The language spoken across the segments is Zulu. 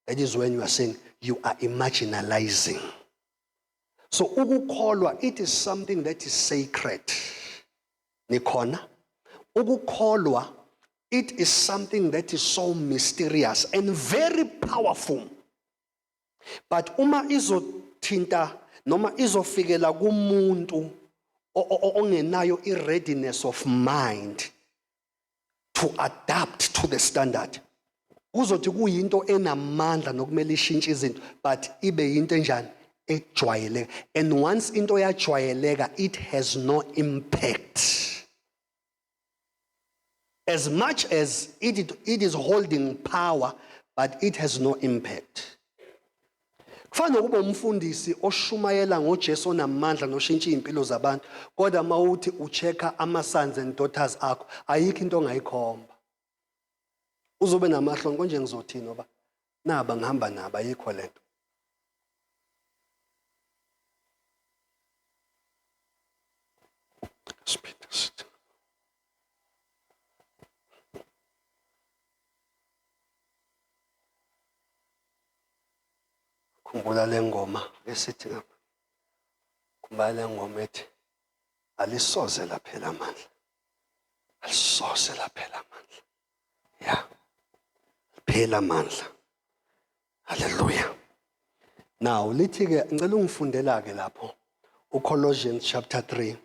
That is when you are saying you are imaginalizing. So ukukholwa, it is something that is sacred. Nikhona? Ukukholwa, it is something that is so mysterious and very powerful. But uma izothinta noma izofikela kumuntu ongenayo i-readiness of mind to adapt to the standard, kuzothi kuyinto enamandla nokumele ishintshe izinto, but ibe yinto enjani? Ejwayeleka. And once into yajwayeleka, it has no impact. As much as it is holding power, but it has no impact. Kufana nokuba umfundisi oshumayela ngoJesu onamandla noshintsha izimpilo zabantu, kodwa mawuthi uchecka ama sons and daughters akho, ayikho into ongayikhomba. Uzobe namahloni konje, ngizothini ngoba naba ngihamba nabo, ayikho lento. Siphinde sithi khumbula le ngoma esithi ngapha, khumbula le ngoma ethi alisoze laphela amandla, alisoze laphela amandla. Ya, liphela amandla. Haleluya. Now lithi ke, ngicela ungifundela ke lapho uColossians chapter 3.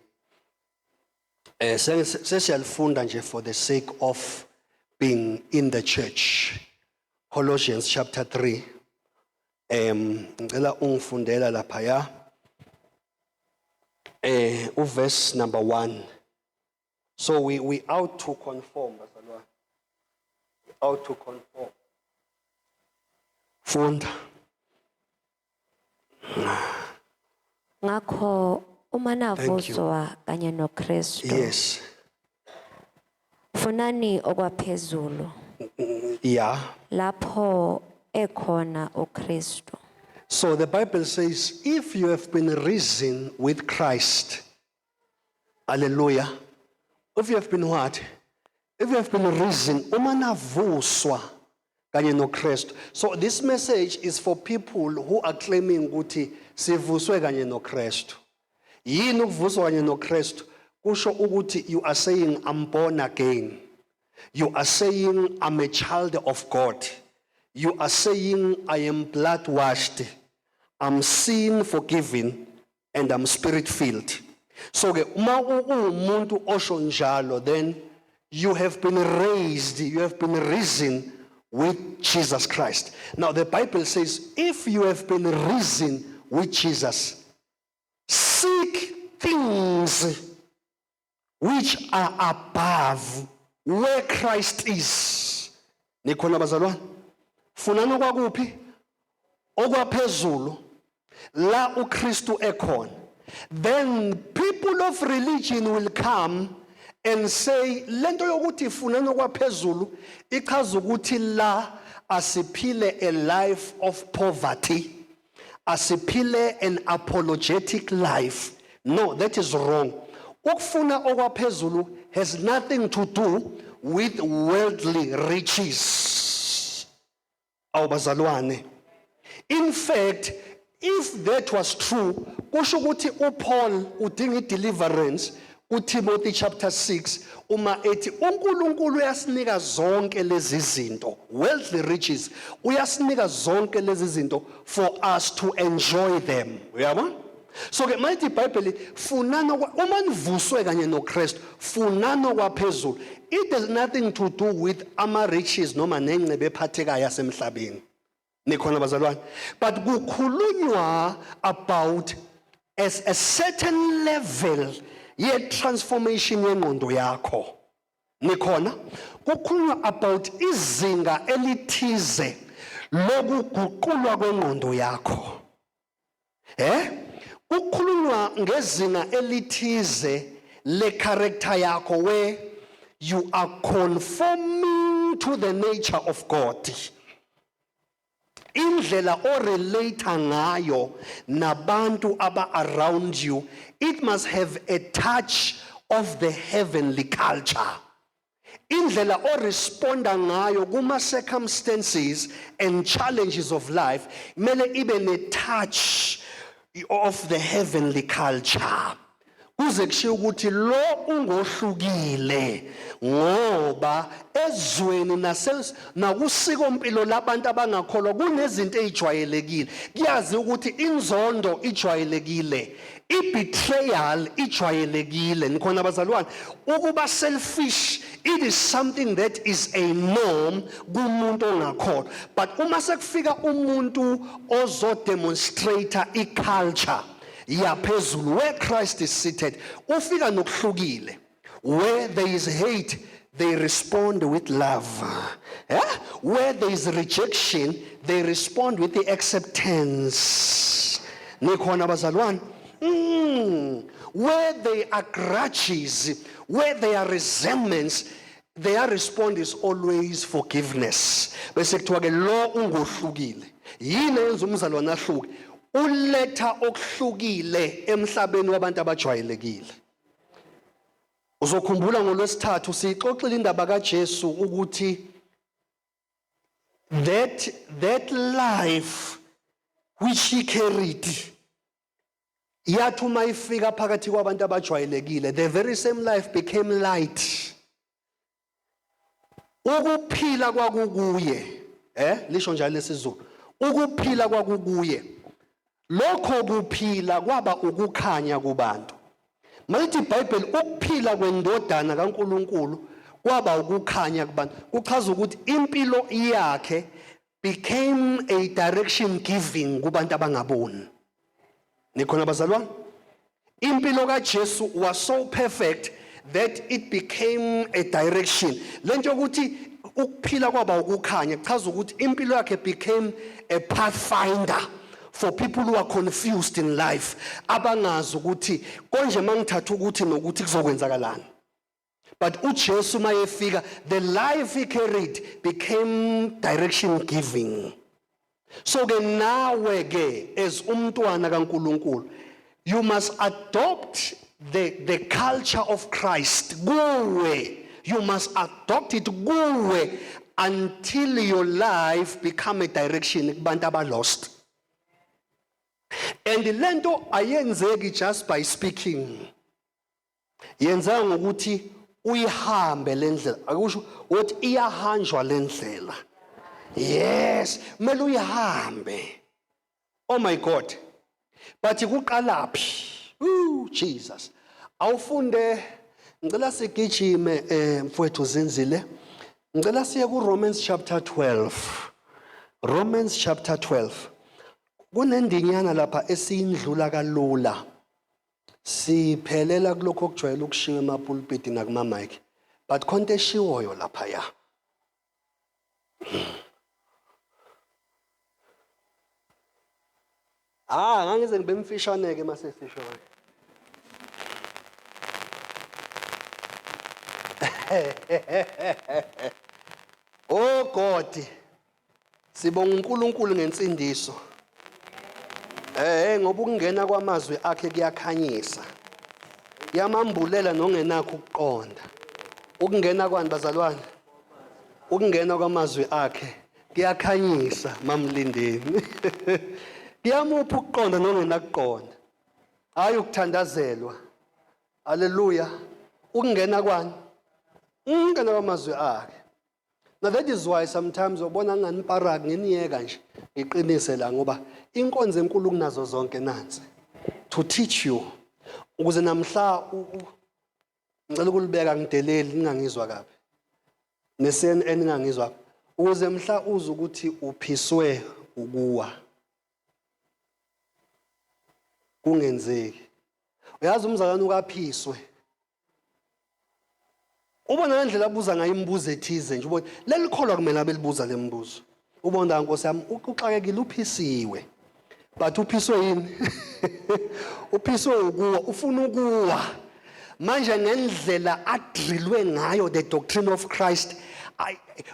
Sesiyalifunda nje for the sake of being in the church. Colossians chapter 3. Ngicela ungifundela lapha ya. Uverse number 1. So we ought to conform, bazalwane. We ought to conform. Funda. Ngakho uma Thank you. navuswa kanye noKristu, Yes. funani okwaphezulu, Yeah. lapho ekhona uKristu. So the Bible says, if you have been risen with Christ, hallelujah. If you have been what? If you have been risen, uma navuswa kanye noKristu. So this message is for people who are claiming ukuthi sivuswe kanye noKristu. Yini ukuvuswa kanye noKristu? Kusho ukuthi you are saying I'm born again. You are saying I'm a child of God. You are saying I am blood washed. I'm sin forgiven and I'm spirit filled. So ke uma uwumuntu osho njalo, then you have been raised, you have been risen with Jesus Christ. Now the Bible says if you have been risen with Jesus, seek things which are above where Christ is. Nikhona bazalwane? Funani okwakuphi? Okwaphezulu la uKristu ekhona. Then people of religion will come and say lento yokuthi funani okwaphezulu ichaza ukuthi la asiphile a life of poverty, asiphile an apologetic life. No, that is wrong. Ukufuna okwaphezulu has nothing to do with worldly riches. Awubazalwane. In fact, if that was true, kusho ukuthi uPaul udinga i-deliverance kuTimothy chapter 6 uma ethi uNkulunkulu uyasinika zonke lezi zinto, worldly riches, uyasinika zonke lezi zinto for us to enjoy them. Uyabona? So ke mayithi iBhayibheli funani uma nivuswe kanye noKristu, funani okwaphezulu. It has nothing to do with ama riches noma nengcebo ephathekayo yasemhlabeni. Nikhona bazalwane? But kukhulunywa about as a certain level ye transformation yengqondo yakho. Nikhona? Kukhulunywa about izinga elithize lokuguqulwa kwengqondo yakho. Kukhulunywa ngezinga elithize le character yakho where you are conforming to the nature of God. Indlela orelate ngayo nabantu aba around you, it must have a touch of the heavenly culture. Indlela oresponda ngayo kuma circumstances and challenges of life kumele ibe ne touch of the heavenly culture. Kuze kushiwo ukuthi lo ungohlukile ngoba ezweni nakusikompilo labantu abangakholwa kunezinto ezijwayelekile. Kuyazi ukuthi inzondo ijwayelekile, i-betrayal ijwayelekile. Nikhona bazalwane, ukuba selfish, it is something that is a norm kumuntu ongakholwa. But uma sekufika umuntu ozodemonstrate i-culture yaphezulu where Christ is seated, ufika nokuhlukile. Where there is hate, they respond with love. Where there is rejection, they respond with the acceptance. Nikhona bazalwane? Where there are grudges, where there are resentments, their response is always forgiveness. Bese kuthiwa ke lo ungohlukile. Yini eyenza umzalwane ahluke? Uletha okuhlukile emhlabeni wabantu abajwayelekile. Uzokhumbula ngolwesithathu siyixoxile indaba kaJesu ukuthi that life which he carried yathi uma ifika phakathi kwabantu abajwayelekile, the very same life became light. Ukuphila kwakukuye, lisho njalo lesizulu, ukuphila kwakukuye, lokho kuphila kwaba ukukhanya kubantu. Malithi iBhayibheli ukuphila kwendodana kaNkuluNkulu kwaba ukukhanya kubantu, kuchaza ukuthi impilo yakhe became a direction giving kubantu abangaboni. Nikhona bazalwane? Impilo kaJesu was so perfect that it became a direction. Lento yokuthi ukuphila kwaba ukukhanya kuchaza ukuthi impilo yakhe became a pathfinder for people who are confused in life, abangazi ukuthi konje mangithatha ukuthi nokuthi kuzokwenzakalani. But uJesu mayefika, the life he carried became direction giving. So ke nawe ke as umntwana kaNkuluNkulu, you must adopt the culture of Christ kuwe. You must adopt it kuwe until your life become a direction kubantu aba lost. And lento ayenzeki just by speaking. Yenzeka ngokuthi uyihambe lendlela. Akusho ukuthi iyahanjwa lendlela. Yes, kumele uyihambe. Oh my God. But kuqalaphi? Ooh, Jesus. Awufunde, ngicela sigijime, mfowethu Zinzile. Ngicela siye ku Romans chapter 12. Romans chapter 12. Kunendinyana lapha esiyindlula kalula. Siphelela kulokho okujwayele ukushiwo emapulpiti nakuma mic. But khonto eshiwoyo lapha ya. Ngangize ngibe mfishane ke mase sisho. Oh God. Sibonga uNkulunkulu ngensindiso. Ngoba ukungena kwamazwi akhe kuyakhanyisa. Yamambulela nongenakho ukuqonda. Ukungena kwani bazalwane? Ukungena kwamazwi akhe kuyakhanyisa mamlindeni. Kuyamupha ukuqonda nongenakuqonda. Hayi ukuthandazelwa. Haleluya. Ukungena kwani? Ukungena kwamazwi akhe. Now that is why sometimes ubona nganiparaki nginiyeka nje ngiqinise la, ngoba inkonzo enkulu kunazo zonke nansi, to teach you ukuze namhla ngicela ukulibeka ngideleli ningangizwa kabi, ne-CNN ningangizwa, ukuze mhla uze ukuthi uphiswe ukuwa kungenzeki. Uyazi umzalwane ukaphiswe ubona ngendlela abuza ngayo imibuzo ethize nje, ubona leli kholwa kumele abelibuza le mibuzo, ubona Nkosi yami uxakekile, uphisiwe. But uphiswe yini? Uphiswe ukuwa, ufuna ukuwa. Manje ngendlela adrillwe ngayo the doctrine of Christ,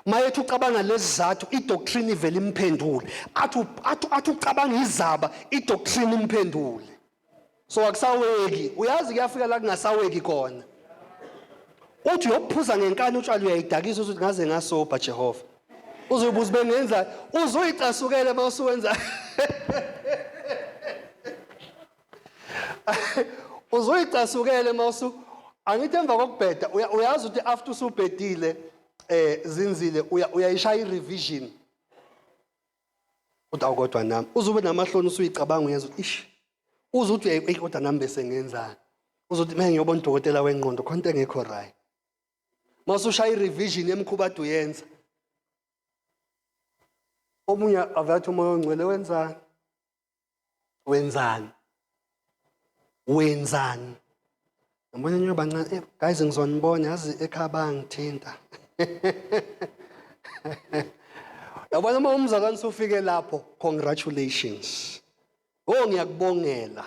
mayethi ucabanga lezizathu, idoctrine ivele imphendule. Athi ucabanga izaba, idoctrine imphendule. So akusaweki, uyazi kuyafika la kungasaweki khona. Uthi uyophuza ngenkani utshwala, uyayidakisa, uthi ngaze ngasobha Jehova. Uzobuza bengenza, uzoyicasukela uma usuwenza. Uzoyicasukela uma usu angithi emva kokubheda uyazi ukuthi after usubhedile zinzile uyayishaya i-revision. Uthi awu kodwa nami uzobe namahloni, usuyicabanga uyenza ukuthi ish, uze uthi uyayi kodwa nami bese ngenzani. Uzothi mina ngiyobona udokotela wengqondo, khona into engekho right. Masushaya i-revision yemkhuba ade uyenza. Omunye avathi umoya ongcwele wenzani? Wenzani? Wenzani? Ngibona nyoba bancane, guys ngizonibona yazi ekhaya bangithinta. Yabona uma umzalwane usufike lapho, congratulations. Oh ngiyakubongela.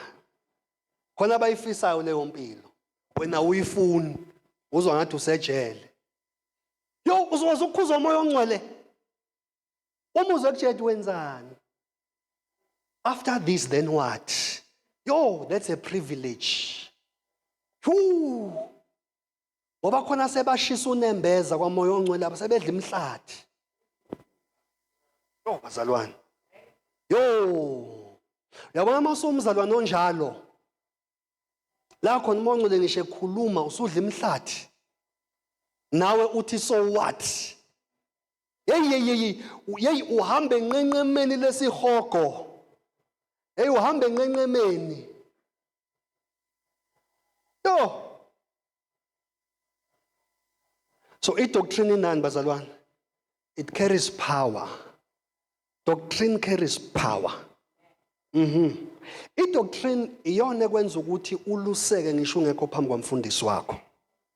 Khona abayifisayo leyo mpilo. Wena uyifuni, uzwa ngathi usejele. Yo uzokwazi ukukhuza umoya ongcwele. Uma uzokutshela wenzani? After this then what? Yo, that's a privilege. Whoo! Ngoba khona sebashisa unembeza kwamoya ongcwele aba sebedla imihlathi. Yo bazalwane. Yo! Uyabona uma usumzalwane onjalo, la khona umoya ongcwele ngisho ekhuluma usudla imihlathi. Nawe uthi so what? Hey hey hey hey, uhambe enqenqemeni lesihogo. Hey uhambe enqenqemeni. Yo. So i-doctrine inani bazalwane? It carries power. Doctrine carries power. I-doctrine iyona ekwenza ukuthi uluseke ngisho ungekho phambi kwamfundisi wakho.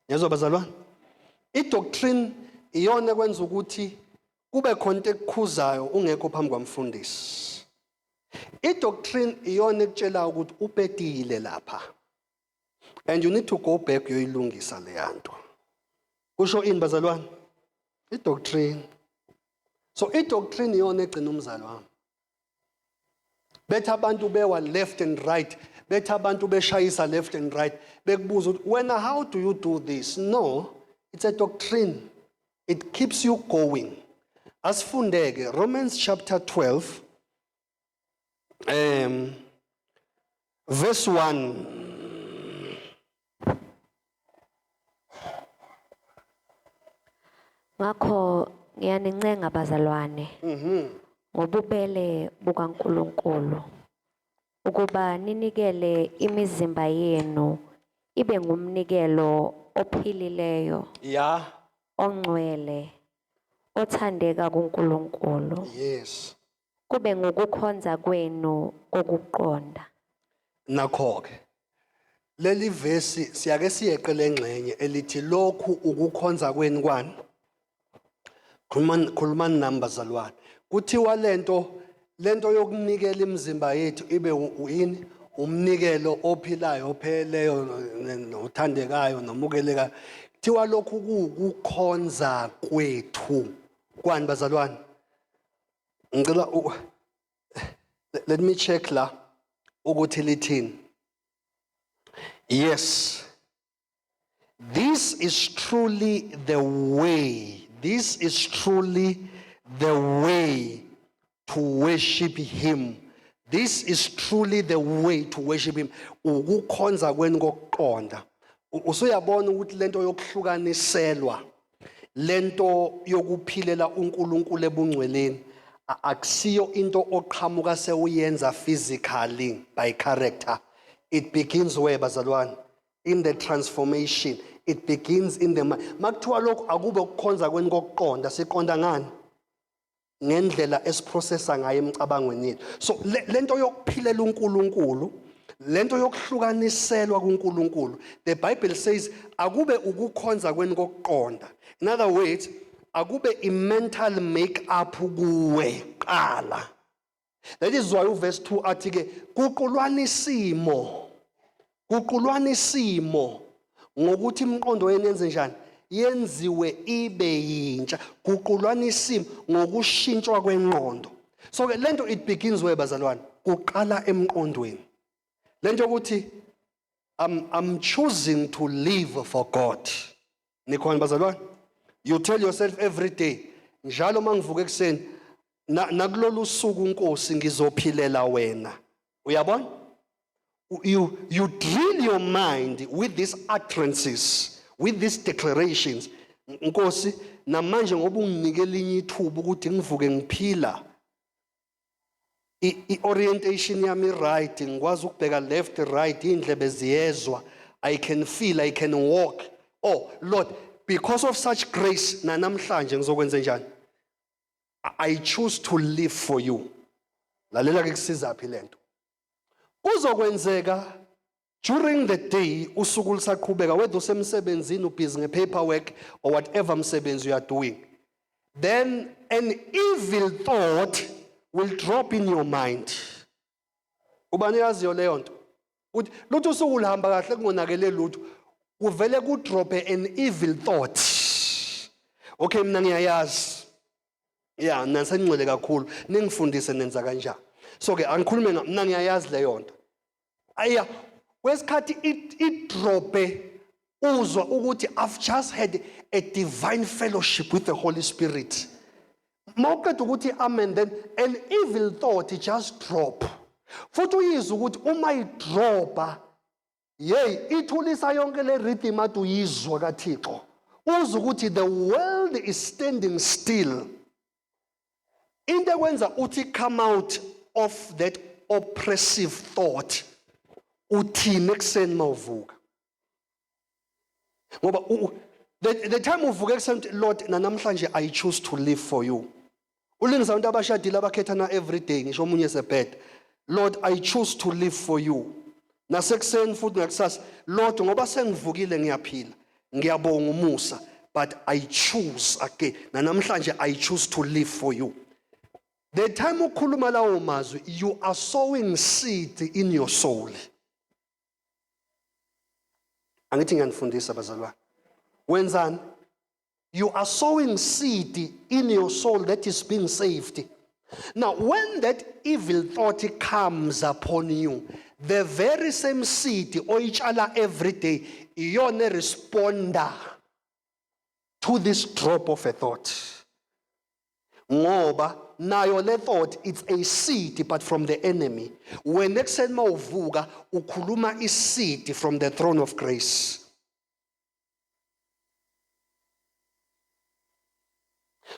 Yezwa bazalwane? I-doctrine iyona ekwenza ukuthi kube khona into ekukhuzayo ungekho phambi kwamfundisi. I-doctrine iyona ekutshela ukuthi upetile lapha. And you need to go back uyoyilungisa leyanto. Kusho ini bazalwane? I-doctrine. So i-doctrine iyona egcina umzalwane. Bethi abantu bewa left and right, bethi abantu beshayisa left and right, bekubuza ukuthi wena how do you do this? No, it's a doctrine. It keeps you going. Asifundeke Romans chapter 12 verse 1. Ngakho ngiyanincenga bazalwane ngobubele bukaNkulunkulu ukuba ninikele imizimba yenu ibe ngumnikelo ophilileyo, ongcwele, othandeka kuNkulunkulu, kube ngukukhonza kwenu kokuqonda. Nakho ke leli vesi siyake siyeqe lengxenye elithi lokhu ukukhonza kwenu kwani. Khulumani nami bazalwane. Kuthiwa lento yokunikela imizimba yethu ibe yini? Umnikelo ophilayo, opheleleyo, nothandekayo, nomukelekayo. Kuthiwa lokhu kuwukukhonza kwethu. Kwani bazalwane? Ngicela let me check la ukuthi lithini. Yes. This is truly the way. This is truly the way to worship him. This is truly the way to worship him. Ukukhonza kwenu kokuqonda. Usuyabona ukuthi lento yokuhlukaniselwa, lento yokuphilela uNkulunkulu ebungcweleni, akusiyo into oqhamuka sewuyenza physically by character. It begins where bazalwane? In the transformation. It begins in the mind. Makuthiwa lokhu akube ukukhonza kwenu kokuqonda, siqonda ngani? Ngendlela esiprocessa ngayo emicabangweni yethu. So lento yokuphilela uNkulunkulu, lento yokuhlukaniselwa kuNkulunkulu, the Bible says akube ukukhonza kwenu kokuqonda. In other words, akube i-mental make up kuwe qala. That is why uverse 2 athi ke guqulwani isimo. Guqulwani isimo ngokuthi imiqondo yenu yenze njani? Yenziwe ibe yintsha. Guqulwani isimo ngokushintshwa kwengqondo. So ke lento it begins where bazalwane? Kuqala emqondweni. Lento ukuthi I'm choosing to live for God. Nikhona, bazalwane? You tell yourself every day, njalo mangivuka ekuseni, nakulolu suku, Nkosi, ngizophilela wena. Uyabona, you drill your mind with these utterances, with these declarations. Nkosi, namanje ngoba unginike elinye ithuba ukuthi ngivuke ngiphila, i-orientation yami right, ngikwazi ukubheka left, right, indlebe ziyezwa, I can feel, I can walk. Oh Lord, because of such grace, namhlanje ngizokwenza njani? I choose to live for you. Lalela ke, kusizaphi lento? Kuzokwenzeka during the day, usuku lusaqhubeka, whether usemsebenzini, ubhizi nge-paperwork or whatever msebenzi you are doing, then an evil thought will drop in your mind. Ubani yaziyo leyo nto, uthi lutho usuku luhamba kahle, kungonakele lutho, kuvele kudrope an evil thought? Okay, mina ngiyayazi ya, nasengcwele kakhulu, ningifundise nenza kanjani. So ke angikhulume, mina ngiyayazi leyo nto. Aya kwesikhathi idrope, uzwa ukuthi I've just had a divine fellowship with the Holy Spirit. Mawuqeda ukuthi amen, then an evil thought just drop. Futhi uyizwa ukuthi uma idropa, yey, ithulisa yonke le rhythm ade uyizwa kaThixo. Uzwa ukuthi the world is standing still. Into ekwenza uthi come out of that oppressive thought, uthini ekuseni mawuvuka? Ngoba the time uvuka ekuseni uthi, "Lord, namhlanje I choose to live for you." Ulingisa abantu abashadile abakhethana every day, ngisho omunye sebed. "Lord, I choose to live for you." Nasekuseni futhi ngakusasa, "Lord, ngoba sengivukile ngiyaphila, ngiyabonga umusa, but I choose again, namhlanje I choose to live for you." The time ukhuluma lawo mazwi, you are sowing seed in your soul. Angithi ngiyanifundisa, bazalwane? Wenzani? You are sowing seed in your soul that is being saved. Now, when that evil thought comes upon you, the very same seed oyitshala every day iyona responda to this drop of a thought, ngoba nayo le thought, it's a seed, but from the enemy. Wena ekuseni mawuvuka ukhuluma i-seed from the throne of grace.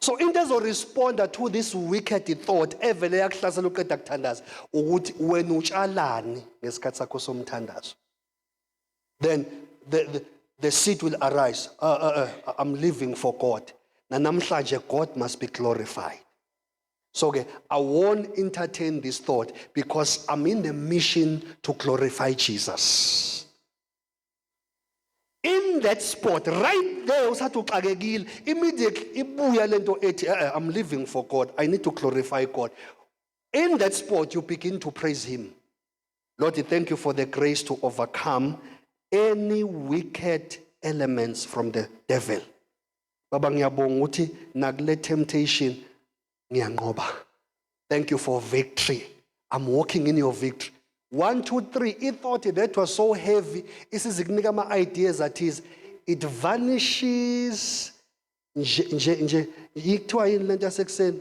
So into ezoresponda to this wicked thought evele yakuhlasela uqeda kuthandaza, ukuthi wena utshalani ngesikhathi sakho somthandazo. Then the seed will arise. I'm living for God. Namhlanje God must be glorified. So okay, I won't entertain this thought because I'm in the mission to glorify Jesus. In that spot right there, usathi uxakekile, immediately ibuya lento ethi, "I'm living for God. I need to glorify God." In that spot you begin to praise him. "Lord, thank you for the grace to overcome any wicked elements from the devil. Baba, ngiyabonga ukuthi nakule temptation ngiyanqoba. Thank you for victory. I'm walking in your victory." One, two, three, i-thought that was so heavy, isizikunika ama-ideas athize, it vanishes nje nje nje. Kuthiwa yini lento yasekuseni?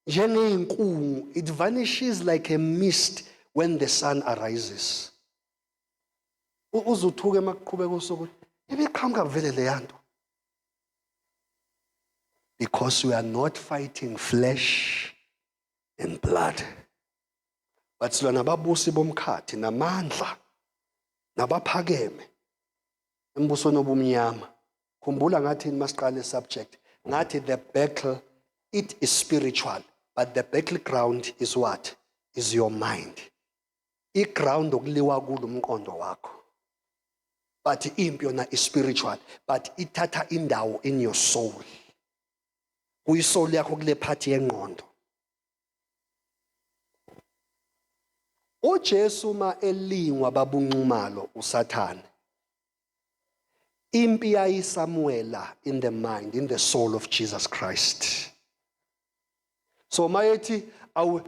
Njengeyinkungu. It vanishes like a mist when the sun arises. Uzuthuke makuqhubeka usuku, ibiqhamuka vele leya nto, because we are not fighting flesh and blood, but silwa nababusi bomkhathi, namandla, nabaphakeme embusweni obumnyama. Khumbula ngathi masiqale subject, ngathi the battle, it is spiritual, but the battleground is what? Is your mind. I-ground okuliwa kulo umqondo wakho, but impi yona is spiritual, but ithatha indawo in your soul, kuyisoul yakho, kule part yengqondo. uJesu ma elingwa babunxumalo uSathane, impi yayisamuela in the mind, in the soul of Jesus Christ. So mayethi awu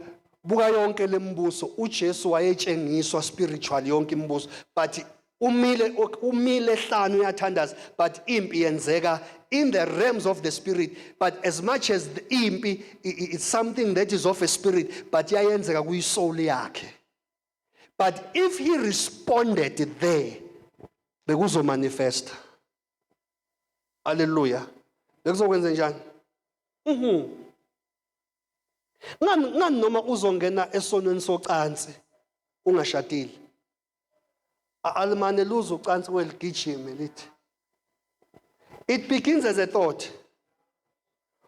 buka yonke lembuso, uJesu wayetshengiswa spiritual yonke imibuso, but Umile, umile hlanu uyathandaza, but impi yenzeka in the realms of the spirit. But as much as the impi it's something that is of a spirit, but iyayenzeka kuyisoul yakhe. But if he responded there, bekuzomanifesta. Hallelujah. Bekuzokwenza njani? Ngani, ngani noma uzongena esonweni socansi ungashadile? Alimane luze ucansi weligijime lithi. It begins as a thought.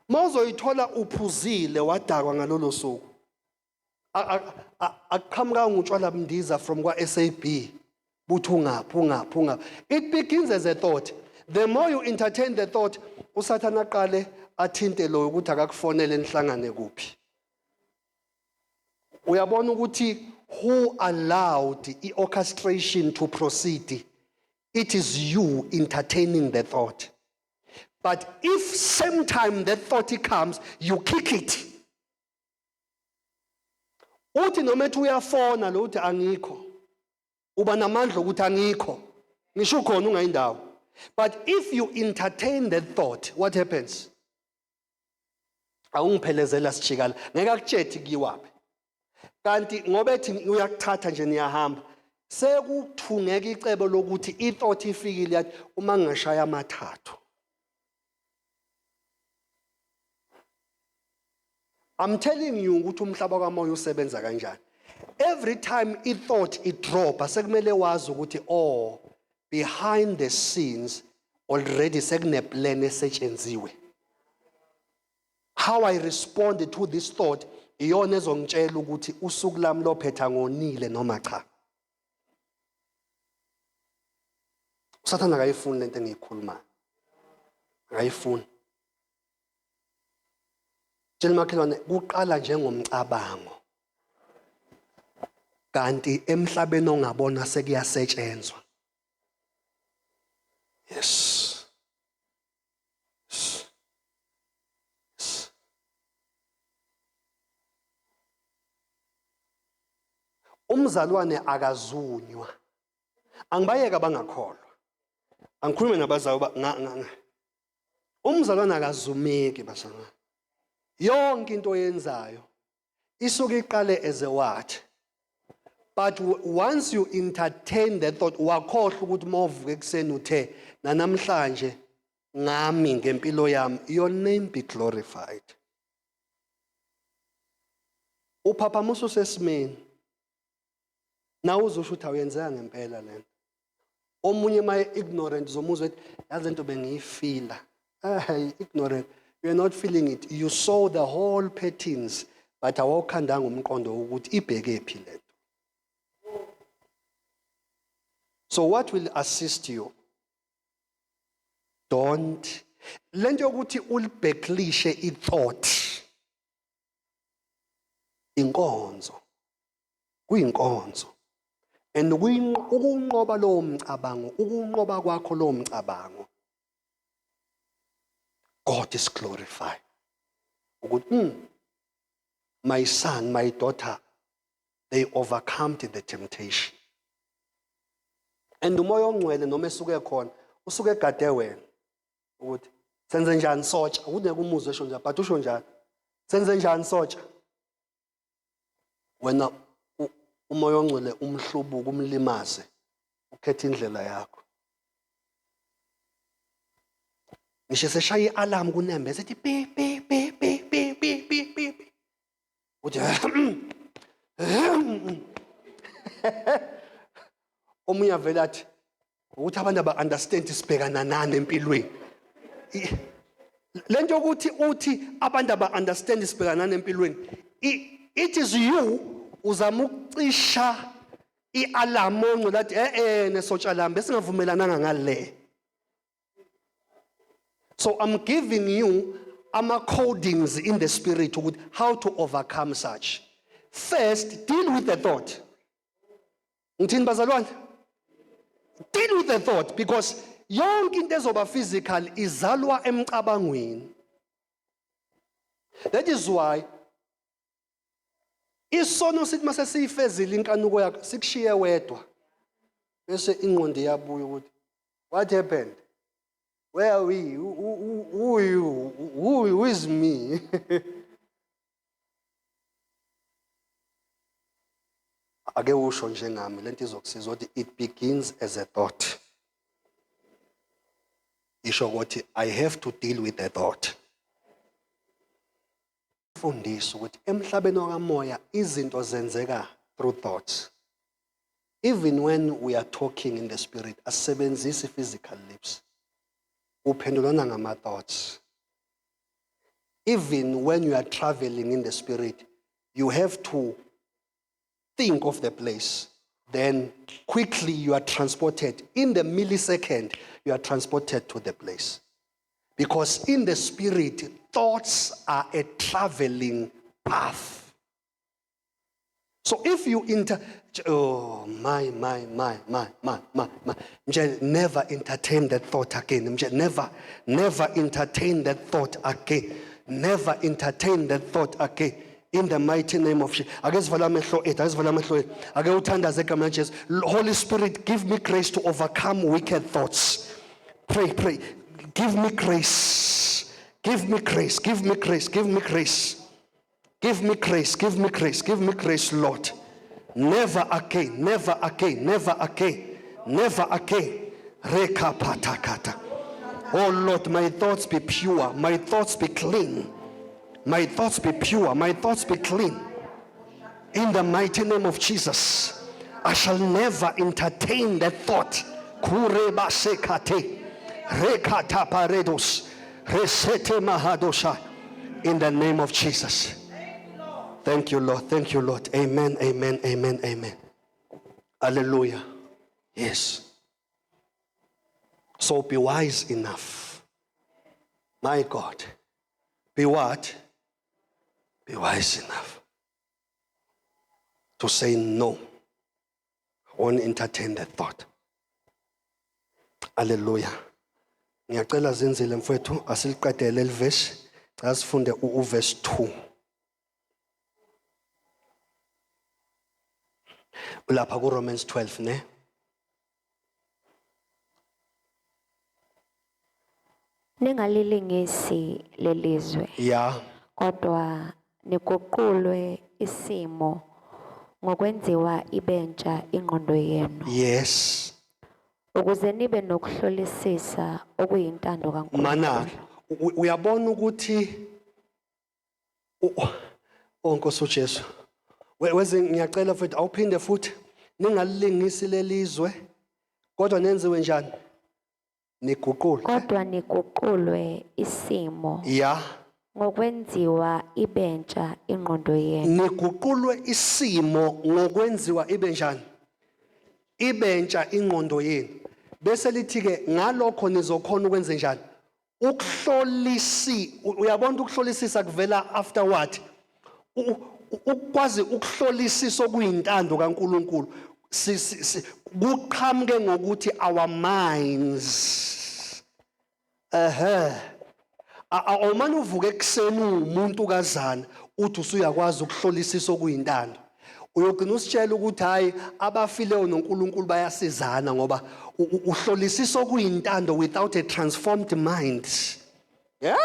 Mawuzoyithola uphuzile wadakwa ngalolo suku. Aqhamukanga utshwala bundiza from kwa SAB. Buthi ungaphi, ungaphi, ungaphi. It begins as a thought. The more you entertain the thought, uSathana aqale athinte lo ukuthi akakufonele nihlangane kuphi. Uyabona ukuthi who allowed i-orchestration to proceed? It is you entertaining the thought. But if same time that thought comes, you kick it. Uthi noma ethi uyafona lo, uthi angikho. Uba namandla ukuthi angikho. Ngisho ukhona ungayindawo. But if you entertain that thought, what happens? Awungiphelezela sijikala. Ngeke akutshethi kuyiwaphi. Kanti ngoba ethi uyakuthatha nje niyahamba. Sekuthungeka icebo lokuthi i-thought ifikile yathi uma ngingashaya amathathu. I'm telling you ukuthi umhlaba kamoya usebenza kanjani. Every time i-thought i-drop, sekumele wazi ukuthi oh, behind the scenes already sekune-plan esetshenziwe. How I respond to this thought iyona ezongitshela ukuthi usuku lami lophetha ngonile noma cha. USathane akayifuni lento engiyikhulumayo. Akayifuni. Tshela makhelwane, kuqala njengomcabango. Kanti emhlabeni ongabona sekuyasetshenzwa. Yes. Yes. Yes. Umzalwane akazunywa. Angibayeka abangakholwa. Angikhulume nabazali ba nga, nga, nga. Umzalwane akazumeki bazalwane. Yonke into oyenzayo isuke iqale as a what? But once you entertain that thought, wakhohlwa ukuthi mawuvuka ekuseni uthe nanamhlanje ngami ngempilo yami, your name be glorified. Uphaphamusa usesimeni. Nawe uzosho ukuthi awuyenzeka ngempela lento. Omunye maye ignorant zomuzwe ethi yazi lento bengiyifila. Hey, ignorant. You're not feeling it. You saw the whole patterns, but awukhandanga umqondo ukuthi ibheke phi lento. So what will assist you? Don't lento yokuthi ulibheklishe i-thought. Inkonzo. Kuyinkonzo. And ukunqoba lowo mcabango, ukunqoba kwakho lowo mcabango, God is glorified. Ukuthi my son, my daughter, they overcome the temptation. And umoya ongcwele noma esuke khona, usuke egade wena ukuthi senze njani sotsha, ukuthi umuzwe esho njalo, but usho njalo. Senze njani sotsha? Wena umoya ongcwele umhlubuka umlimaze, ukhetha indlela yakho. Ngisho seshaya i-alarm kunembe sethi pi pi pi pi pi pi pi pi pi. Uthi omunye avele athi ukuthi abantu aba understand sibhekana nani empilweni. Lento yokuthi uthi abantu aba understand sibhekana nani empilweni, it is you uzama ukucisha i-alarm ongcwele athi eh nesotsha lami besingavumelananga ngale. So I'm giving you ama codings in the spirit ukuthi how to overcome such. First, deal with the thought. Ngithini bazalwane? Deal with the thought, because yonke into ezoba physical izalwa emcabangweni. That is why isono sithi mase siyifezile inkanuko yakho sikushiye wedwa. Bese ingqondo iyabuya ukuthi what happened? Where are we? Who are you? Who is me? Ake usho njengami lento izokusiza ukuthi it begins as a thought. Isho ukuthi I have to deal with the thought. Fundisa ukuthi emhlabeni wakamoya izinto zenzeka through thoughts. Even when we are talking in the spirit, asebenzisi physical lips. Uphendulana ngama thoughts. Even when you are traveling in the spirit, you have to think of the place. Then quickly you are transported. In the millisecond, you are transported to the place. Because in the spirit, thoughts are a traveling path. So if you enter, oh my, my, my, my, my, my, my, Nje, never entertain that thought again. Nje, never, never entertain that thought again. Never entertain that thought again. In the mighty name of Jesus. Ake sivale amehlo ethu, ake sivale amehlo ethu. Ake uthandaze egameni likaJesu. Holy Spirit, give me grace to overcome wicked thoughts. Pray, pray. Give me grace. Give me grace. Give me grace. Give me grace. Give me grace, give me grace, give me grace, Lord. Never again, never again, never again, never again. Reka patakata. Oh Lord, my thoughts be pure, my thoughts be clean. My thoughts be pure, my thoughts be clean. In the mighty name of Jesus, I shall never entertain that thought. Kureba sekate, rekata paredos, resete mahadosha. In the name of Jesus. Thank you, Lord. Thank you, Lord. Amen, amen, amen, amen. Hallelujah. Yes. So be wise enough. My God. Be what? Be wise enough to say no. I won't entertain that thought. Hallelujah. Ngiyacela Zenzile mfowethu asiliqedele leli verse. Cha sifunde uverse 2. Ulapha ku Romans 12 ne? Ningalilingisi lelizwe kodwa niguqulwe isimo ngokwenziwa ibentsha ingqondo yenu ukuze nibe nokuhlolisisa okuyintando kaNkulunkulu. Mana uyabona ukuthi oh Nkosi uJesu. Weze ngiyacela futhi awuphinde futhi ningalilingisi lelizwe kodwa nenziwe njani? Niguqulwe. Kodwa niguqulwe isimo ngokwenziwa ibentsha ingqondo yenu. Niguqulwe isimo ngokwenziwa ibe njani? Ibentsha ingqondo yenu. Bese lithi ke ngalokho nizokhona ukwenza njani? Ukuhlolisi, uyabona ukuhlolisisa kuvela afterward. Ukwazi ukuhlolisisa okuyintando kaNkuluNkulu kuqhamuke ngokuthi our minds. Ehhe. Awumane uvuke ekuseni uwumuntu kazana uthi usuyakwazi ukuhlolisisa okuyintando. Uyogcina usitshela ukuthi hayi abafileyo noNkulunkulu bayasizana ngoba uhlolisisa okuyintando without a transformed mind. Yeah?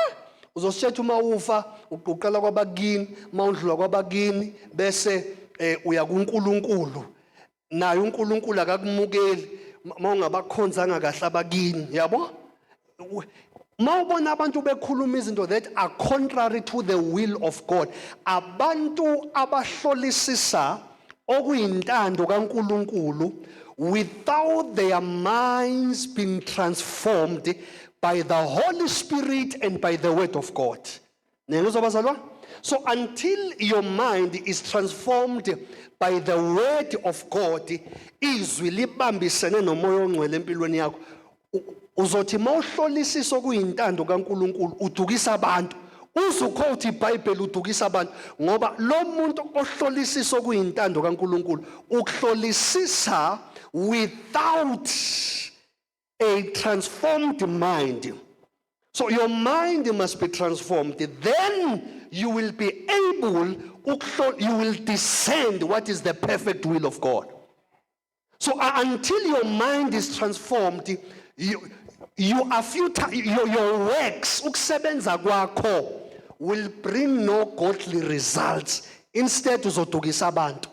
Uzositshela uma ufa uqala kwabakini, uma udlula kwabakini bese uya kuNkulunkulu. Naye uNkulunkulu akakumukeli uma ungabakhonzanga kahle abakini, yabo? Uma ubona abantu bekhuluma izinto that are contrary to the will of God, abantu abahlolisisa okuyintando kaNkulunkulu without their minds being transformed by the Holy Spirit and by the word of God. Niyangizwa bazalwa? So until your mind is transformed by the word of God, izwi libambisene nomoya ongcwele empilweni yakho. Uzothi mawuhlolisisa okuyintando kaNkuluNkulu udukisa abantu. Uzukhotha iBhayibheli udukisa abantu ngoba lo muntu ohlolisisa okuyintando kaNkuluNkulu ukuhlolisisa without a transformed mind. So your mind must be transformed. Then you will be able, you will discern what is the perfect will of God. So until your mind is transformed, you are futile. Your works, ukusebenza kwakho, will bring no godly results. Instead uzodukisa abantu.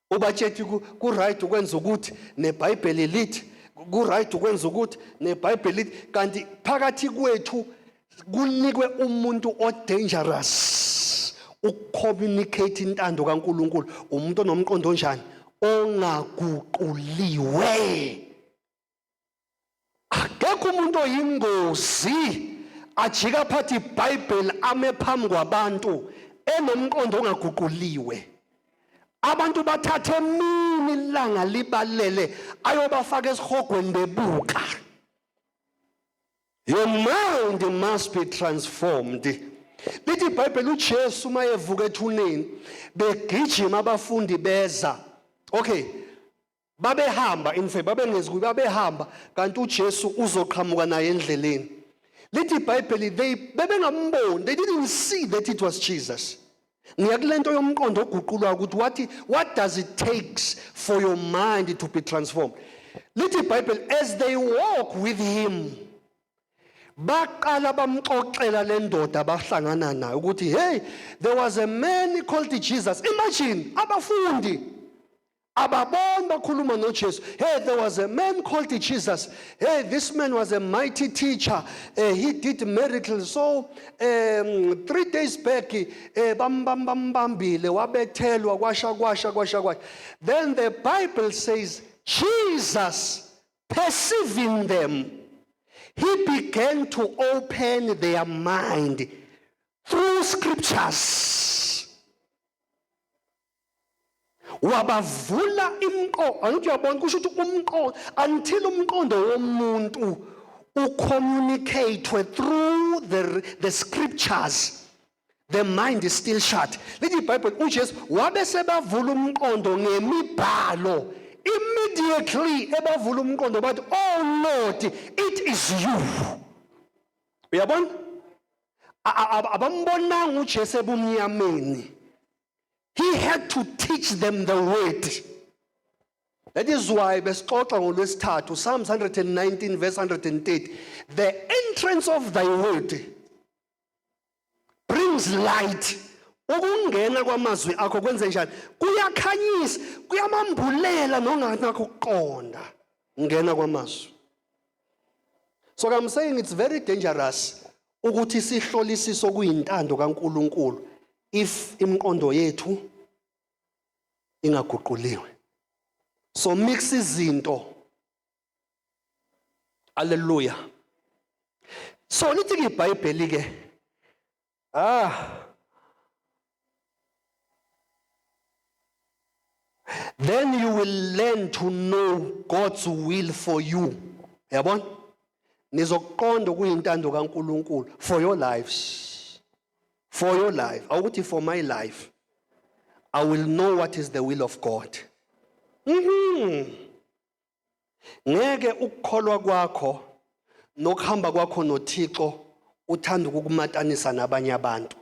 Ubatshethi ku right ukwenza ukuthi neBhayibheli lithi, ku right ukwenza ukuthi neBhayibheli lithi, kanti phakathi kwethu kunikwe umuntu o dangerous ukucommunicate intando kaNkuluNkulu, umuntu onomqondo onjani? Ongaguquliwe. Akekho umuntu oyingozi ajika phathi iBhayibheli ame phambi kwabantu enomqondo ongaguquliwe. Abantu bathathe emini ilanga libalele ayobafaka esihogweni bebuka. Your mind must be transformed. Lithi iBhayibheli uJesu mayevuka ethuneni begijima abafundi beza. Okay. Babehamba, in fact babengezi kuye, babehamba kanti uJesu uzoqhamuka naye endleleni. Lithi iBhayibheli they bebengamboni, they didn't see that it was Jesus. Ngiya kulento yomqondo oguqulwa ukuthi what does it takes for your mind to be transformed. Lithi iBhayibheli as they walk with him, baqala bamxoxela le ndoda abahlangana nayo ukuthi, hey, there was a man called Jesus. Imagine abafundi ababona bakhuluma noJesu. Hey, there was a man called Jesus. Hey, this man was a mighty teacher. He did miracles. So 3 days back, bam bam bam bambile, wabethelwa, kwasha kwasha kwasha kwasha. Then the Bible says Jesus, perceiving them, he began to open their mind through scriptures. Wabavula imqondo. Angithi uyabona, kusho ukuthi umqondo, until umqondo womuntu ucommunicate through the scriptures, the mind is still shut. Lithi iBhayibheli uJesu wabe sebavula umqondo ngemibhalo. Immediately ebavula umqondo bathi, "Oh Lord, it is you." Uyabona, abambonanga uJesu ebumnyameni. He had to teach them the word. That is why besixoxa ngolwesithathu Psalms 119 verse 130, "The entrance of thy word brings light." Ukungena kwamazwi akho kwenze njani? Kuyakhanyisa, kuyamambulela nonganakho ukuqonda. Ngena kwamazwi. So I'm saying it's very dangerous ukuthi sihlolisise okuyintando kaNkuluNkulu if imiqondo yethu ingaguquliwe. So mix izinto. Hallelujah. So lithi ke iBhayibheli ke, then you will learn to know God's will for you. Yabona, nizokuqonda okuyintando kaNkuluNkulu for your lives, for your life. Awukuthi for my life, I will know what is the will of God. Ngeke ukukholwa kwakho nokuhamba kwakho noThixo uthanda ukukumatanisa nabanye abantu,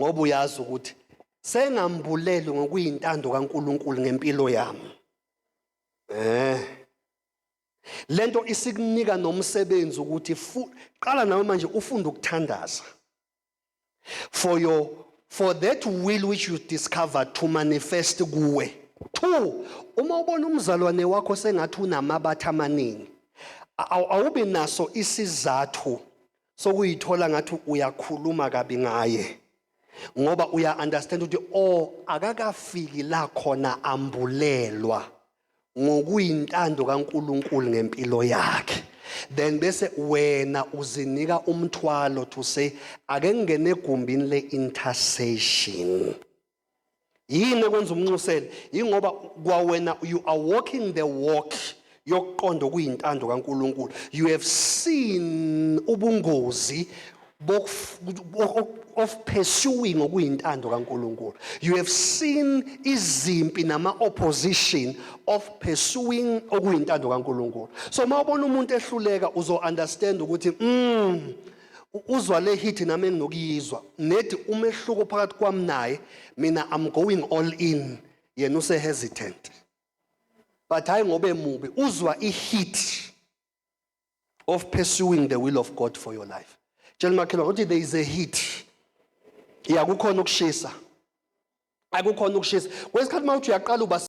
ngoba uyazi ukuthi sengambulele ngokuyintando kaNkuluNkulu ngempilo yami. Lento isikunika nomsebenzi ukuthi qala nawe manje ufunde ukuthandaza for that will which you discovered to manifest kuwe. Two, uma ubona umzalwane wakho sengathi unamabatha amaningi, awubi naso isizathu sokuyithola ngathi uyakhuluma kabi ngaye, ngoba uya understand ukuthi, oh, akakafiki la khona ambulelwa ngokuyintando kaNkuluNkulu ngempilo yakhe. Then bese wena uzinika umthwalo to say, ake ngene egumbini le-intercession. Yini ekwenza umnxusele? Yingoba kwawena you are walking the walk yokuqonda okuyintando kaNkuluNkulu. You have seen ubungozi of pursuing okuyintando kaNkuluNkulu. You have seen izimpi nama opposition of pursuing okuyintando kaNkuluNkulu. So mawubona umuntu ehluleka, uzo understand ukuthi uzwa le hit nami enginokuyizwa, nedi umehluko phakathi kwami naye, mina I'm going all in, yena use hesitant. But hayi ngoba emubi, uzwa i-heat of pursuing the will of God for your life. Tshela makhelwane uthi there is a heat. Ya, kukhona ukushisa. Akukhona ukushisa. Kwesikhathi mawuthi uyaqala uba